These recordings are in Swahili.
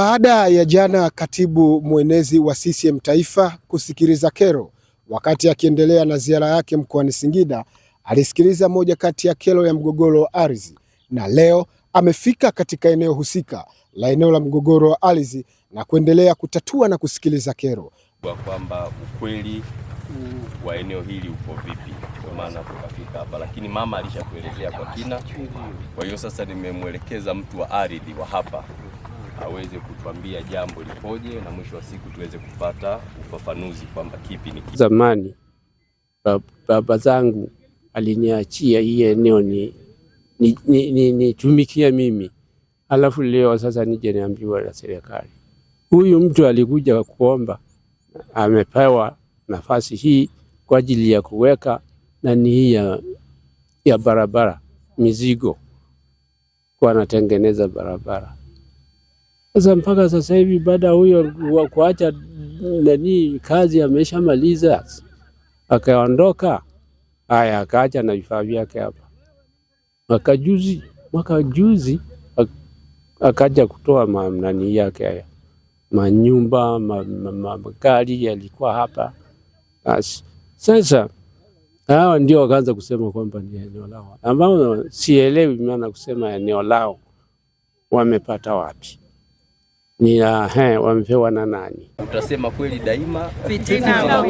Baada ya jana katibu mwenezi wa CCM Taifa kusikiliza kero wakati akiendelea na ziara yake mkoani Singida, alisikiliza moja kati ya kero ya mgogoro wa ardhi, na leo amefika katika eneo husika la eneo la mgogoro wa ardhi na kuendelea kutatua na kusikiliza kero, kwamba ukweli wa eneo hili uko vipi, kwa maana tukafika hapa, lakini mama alishakuelezea kwa kina. Kwa hiyo sasa nimemwelekeza mtu wa ardhi wa hapa aweze kutuambia jambo lipoje, na mwisho wa siku tuweze kupata ufafanuzi kwamba kipi ni kipi. Zamani baba zangu aliniachia hii eneo ni mimi, alafu leo sasa nije niambiwa na serikali. Huyu mtu alikuja kuomba, amepewa nafasi hii kwa ajili ya kuweka nani hii ya barabara mizigo, kwa anatengeneza barabara. Sasa mpaka sasa hivi baada huyo wa kuacha nani kazi ameshamaliza akaondoka, haya akaacha na vifaa vyake hapa. Mwaka juzi akaja kutoa nani yake haya manyumba magari yalikuwa hapa. Basi sasa hawa ndio wakaanza kusema kwamba ni eneo lao, ambao sielewi maana kusema eneo lao wamepata wapi? Ni wamepewa na nani? Utasema kweli daima, Fitina.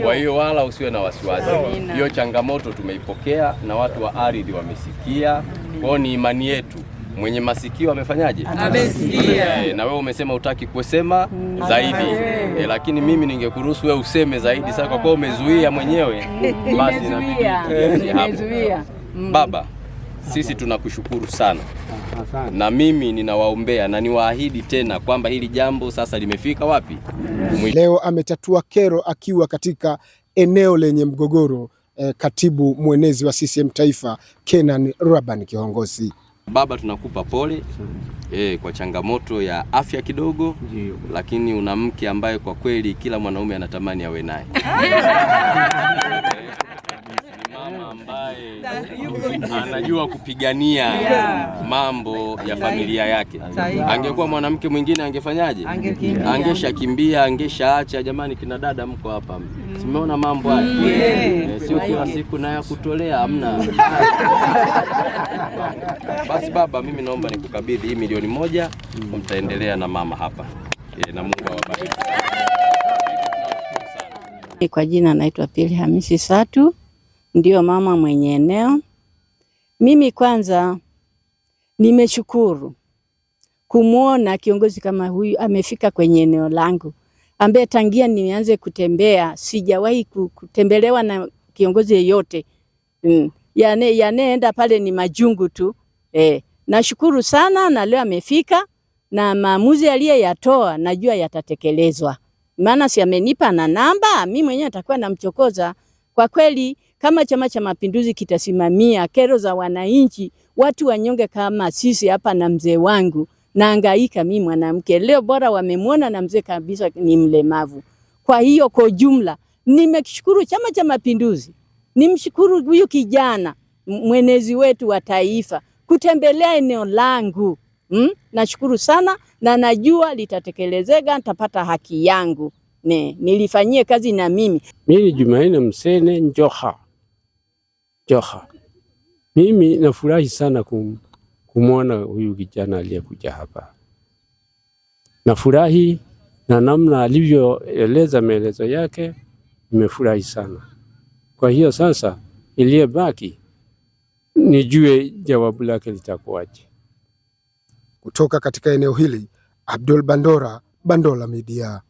Kwa hiyo wala usiwe na wasiwasi. Hiyo changamoto tumeipokea na watu wa ardhi wamesikia. Kwa hiyo ni imani yetu, mwenye masikio amefanyaje? Amesikia. Na wewe umesema utaki kusema zaidi, lakini mimi ningekuruhusu wewe useme zaidi. Sasa kwa kuwa umezuia mwenyewe, basi inabidi tuliachie hapo. Nimezuia. Baba, sisi tunakushukuru sana na mimi ninawaombea na niwaahidi tena kwamba hili jambo sasa limefika wapi? Mwisho. Leo ametatua kero akiwa katika eneo lenye mgogoro. Katibu mwenezi wa CCM Taifa Kenan Raban Kihongosi. Baba, tunakupa pole kwa changamoto ya afya kidogo, lakini una mke ambaye kwa kweli kila mwanaume anatamani awe naye. Ni mama ambaye anajua kupigania mambo ya familia yake. Angekuwa mwanamke mwingine angefanyaje? Angeshakimbia, angeshaacha. Jamani, kina dada mko hapa, simeona mambo haya, sio kila siku naye kutolea, hamna. Basi baba, mimi naomba nikukabidhi hii 1 milioni, mtaendelea na mama hapa, na Mungu awabariki. Kwa jina naitwa Pili Hamisi Satu, ndio mama mwenye eneo. Mimi kwanza nimeshukuru kumwona kiongozi kama huyu amefika kwenye eneo langu, ambaye tangia nianze kutembea sijawahi kutembelewa na kiongozi yeyote. Yanaenda pale ni majungu tu. Nashukuru sana na leo amefika na maamuzi aliyoyatoa najua yatatekelezwa. Maana si amenipa na namba, mimi mwenyewe nitakuwa namchokoza. Kwa kweli kama Chama cha Mapinduzi kitasimamia kero za wananchi, watu wanyonge kama sisi hapa na mzee wangu naangaika mimi mwanamke. Leo bora wamemwona na mzee kabisa ni mlemavu. Kwa hiyo kwa jumla nimekishukuru Chama cha Mapinduzi, nimshukuru huyu kijana mwenezi wetu wa taifa kutembelea eneo langu. Nashukuru sana na najua litatekelezeka, nitapata haki yangu. Nilifanyie kazi na mimi. Mimi Jumanne Msene Njoha Njoha, mimi nafurahi sana kumwona huyu kijana aliyekuja hapa. Nafurahi na namna alivyoeleza maelezo yake, nimefurahi sana. Kwa hiyo sasa iliyobaki nijue jawabu lake litakuwaje. Kutoka katika eneo hili, Abdul Bandora, Bandola Media.